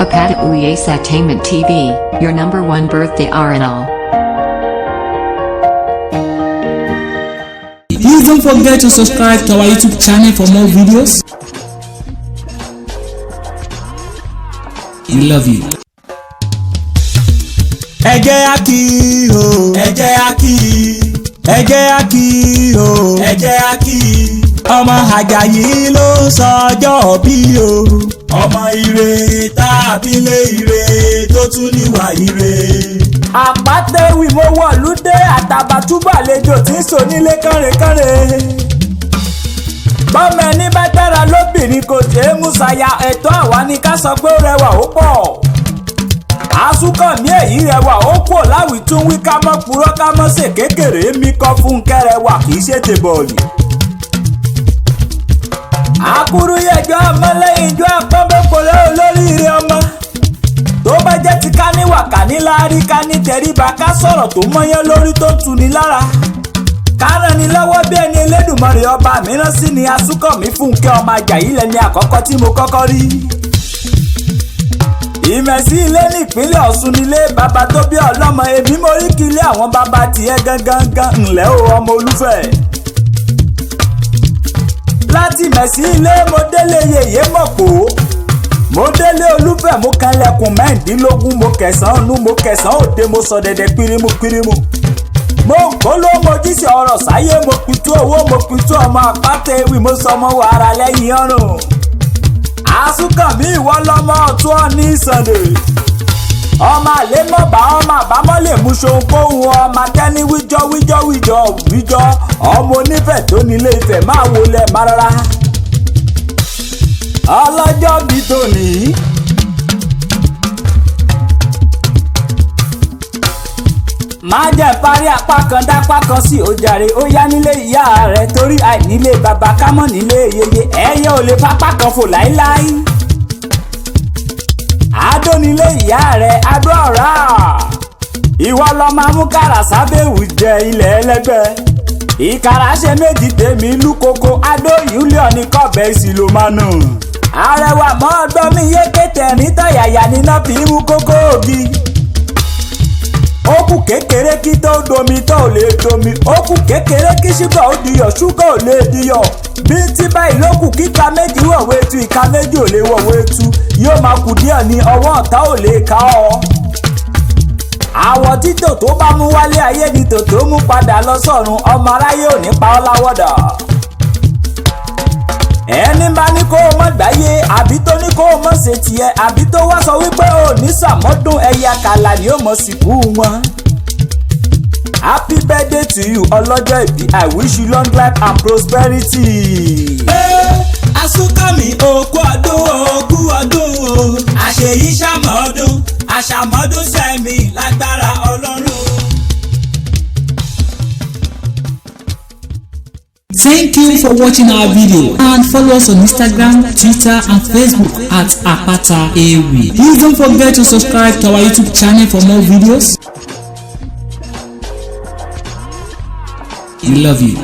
Apata Uyes TV, your number one birthday RNL. Please don't forget to subscribe to our YouTube channel for more videos. We love you. Ẹ jẹ́ á kí o, ẹ jẹ́ á kí, ẹ jẹ́ á kí o, ẹ jẹ́ á kí. Ọmọ Àjàyí ló ń sọjọ́ bí o. Ọmọ ire tàbí lé ire tó tún níwà ire. Àpátéwì mo wọ̀lúdé, Àtàbàtúbù àlejò tí ń sọ nílé kánrekánre. Bọ́mọ ẹni bá dára lóbìnrin, kò ṣeé mú ṣaya. Ẹ̀tọ́ àwa ni ká sọ pé ó rẹwà ó pọ̀. Àsùnkànmí èyí rẹwà ó kò láwìí tún wí. Ká mọ́ purọ́, ká mọ́ ṣe kékeré mi kọ́ fúnkẹ́ rẹwà, kì í ṣe tèbọ̀ọ̀lì. Àkúrú yẹjọ́ ọmọlẹ́yìn ijó àpọ́nbẹ́pọ̀lẹ́ olóríire ọmọ tó bá jẹ́ ti ká níwà, ká ní láárí, ká ní tẹríba, ká sọ̀rọ̀ tó mọ́yán lórí, tó tuni lára, ká ràn ní lọ́wọ́ bí ẹni Elédùmarè ọba mìíràn sí ni Àsùnkànmí Fúnkẹ́ ọmọ Àjàyí lẹni àkọ́kọ́ tí mo kọ́kọ́ rí. Ìmẹ̀sí ilé nípínlẹ̀ Ọ̀ṣun nílé bàbá tó bí ọlọ́mọ. Èmi mo rí kí ilé àwọn bàbá tiẹ̀ gangan gan ńlẹ́ o, ọmọ olúfẹ́. Láti mẹ̀sí ilé, mo délé yèyé mọ̀pọ̀, mo délé olúfẹ́, mo kanlẹ̀kùn 16, mo kẹsàn-án nú, mo kẹsàn-án òde, mo sọ dẹ̀dẹ̀ pírímù pírímù, mo kó ló mo jíṣẹ́ ọ̀rọ̀ sáyé, mo pitú owó, mo pitú ọmọ àpáta ewì, mo sọmọ wàrà lẹ́yìn ọrùn. Àsùnkànmí, ìwọ lọmọ ọ̀tún ọ̀ní Sunday, ọmọ àlémọ̀bá, ọmọ àbámọ́ lè mú ṣohunkóhun, ọmọ atẹ́ni wíjọ́ wíjọ́ wíjọ́ wíjọ́, ọmọ onífẹ̀ tó nílé Ifẹ̀, máa wọlé má rárá. Ọlọ́jọ́ bí tòní. Má jẹ́ parí apá kan dápá kan sí ojàre, ó yá nílé ìyá rẹ̀, torí àìnílé bàbá kámọ́ nílé yeye, ẹyẹ ò lè fapá kan fò láíláí. Àádó nílé ìyá rẹ̀, adó ọ̀rá. Ìwọ lọ máa mú kàrà sábẹ́wù jẹ ilẹ̀ ẹlẹ́gbẹ́. Ìkàrà ṣe méjì tèmi lúkoko, adó ìhúlẹ̀ ní kọ́bẹ̀ ìsì ló máa nù. Arẹwà mọ́ ọgbọ́n mi yéké, tẹ̀rín tọ̀yàyà níná fi mú kókó ògì. Ó kù kékeré kí tó domi, tó ò lè domi. Ó kù kékeré kí ṣúgà ó diyọ̀, ṣúgà ò lè diyọ̀. Bí tí báyìí ló kù kíka méjì wọ̀wé tu, ìka méjì ò lè wọ̀wé tu. Yóò máa kù díẹ̀ ní ọwọ́ ọ̀tá ò lè ká ọ. Àwọ̀ títò tó bá mú wálé ayé ni tòtó mú padà lọ sọ́run. Ọmọ aráyé ò ní pa ọ́ láwọ̀dà. Ẹni bá ní kó o mọ̀ gbáyé, àbí tó ní kó o mọ̀ ṣe tiẹ̀, àbí tó wá sọ wípé o ní sàmọ́dún, ẹ̀yà kàlà ni ó mọ̀ sìnkú wọn. Happy birthday to you, ọlọ́jọ́ ìbí. I wish you long life and prosperity. Àsùnkànmí, òkú ọdún, òkú ọdún o, àṣeyí ṣàmọ́dún, àṣàmọ́dún sẹ́mi lágbára Ọlọ́run. Thank you for watching our video and follow us on Instagram, Twitter and Facebook at Apata Ewi. Please don't forget to subscribe to our YouTube channel for more videos. We love you.